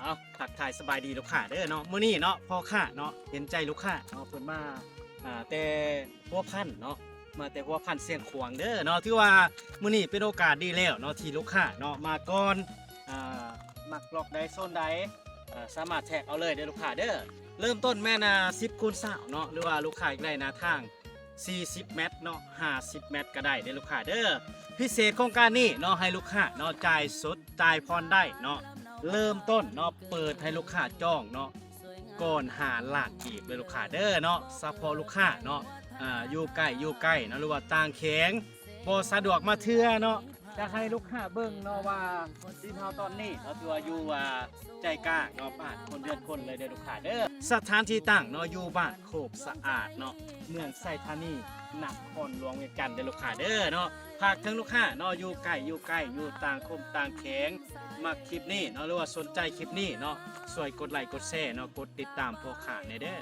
ເອົາ ທັກທາຍສະບາຍດີລູກຄ້າເດີເນາະ. ມື້ນີ້ເນາະ ພໍ່ຄ້າເນາະ ເຫັນໃຈລູກຄ້າເນາະ ເພິ່ນມາ ອ່າ ແຕ່ຫົວພັນເນາະ ມາແຕ່ຫົວພັນຊຽງຂວາງເດີເນາະ. ຖືວ່າມື້ນີ້ເປັນໂອກາດດີແລ້ວເນາະ ທີ່ລູກຄ້າເນາະມາກ່ອນ ອ່າ ມັກລັອກໃດໂຊນໃດ ອ່າ ສາມາດແທກເອົາເລີຍເດີລູກຄ້າເດີ. ເລີ່ມຕົ້ນແມ່ນ ອ່າ ສິບຄູນຊາວເນາະ ຫຼືວ່າລູກຄ້າຢາກໄດ້ໜ້າທາງສີ່ສິບແມັດເນາະ ຫ້າສິບແມັດກໍໄດ້ເດີລູກຄ້າເດີ. ພິເສດໂຄງການນີ້ເນາະ ໃຫ້ລູກຄ້າເນາະ ຈ່າຍສົດ ຈ່າຍຜ່ອນໄດ້ເນາະ. ເລີ່ມຕົ້ນເນາະ ເປີດໃຫ້ລູກຄ້າຈອງເນາະ ກ່ອນຫ້າລ້ານກີບເດີລູກຄ້າເດີເນາະ. ສະເພາະລູກຄ້າເນາະ ອ່າ ຢູ່ໃກ້ ຢູ່ໄກເນາະ ຫຼືວ່າຕ່າງແຂວງ ບໍ່ສະດວກມາເທື່ອເນາະ ຢາກໃຫ້ລູກຄ້າເບິ່ງເນາະວ່າ ດິນເຮົາຕອນນີ້ເນາະ ຖືວ່າຢູ່ ອ່າ ໃຈກາງເນາະ ບ້ານຄົນເຮືອນຄົນເລີຍເດີລູກຄ້າເດີ. ສະຖານທີ່ຕັ້ງເນາະ ຢູ່ບ້ານໂຄກສະອາດເນາະ ເມືອງໄຊທານີ ນະຄອນຫຼວງວຽງຈັນເດີລູກຄ້າເດີເນາະ. ຝາກເຖິງລູກຄ້າເນາະ ຢູ່ໃກ້ ຢູ່ໄກ ຢູ່ຕ່າງຂົມຕ່າງແຂວງ ມັກຄລິບນີ້ເນາະ ຫຼືວ່າສົນໃຈຄລິບນີ້ເນາະ ຊ່ວຍກົດໄລກົດແຊເນາະ ກົດຕິດຕາມພໍ່ຄ້າແດ່ເດີ.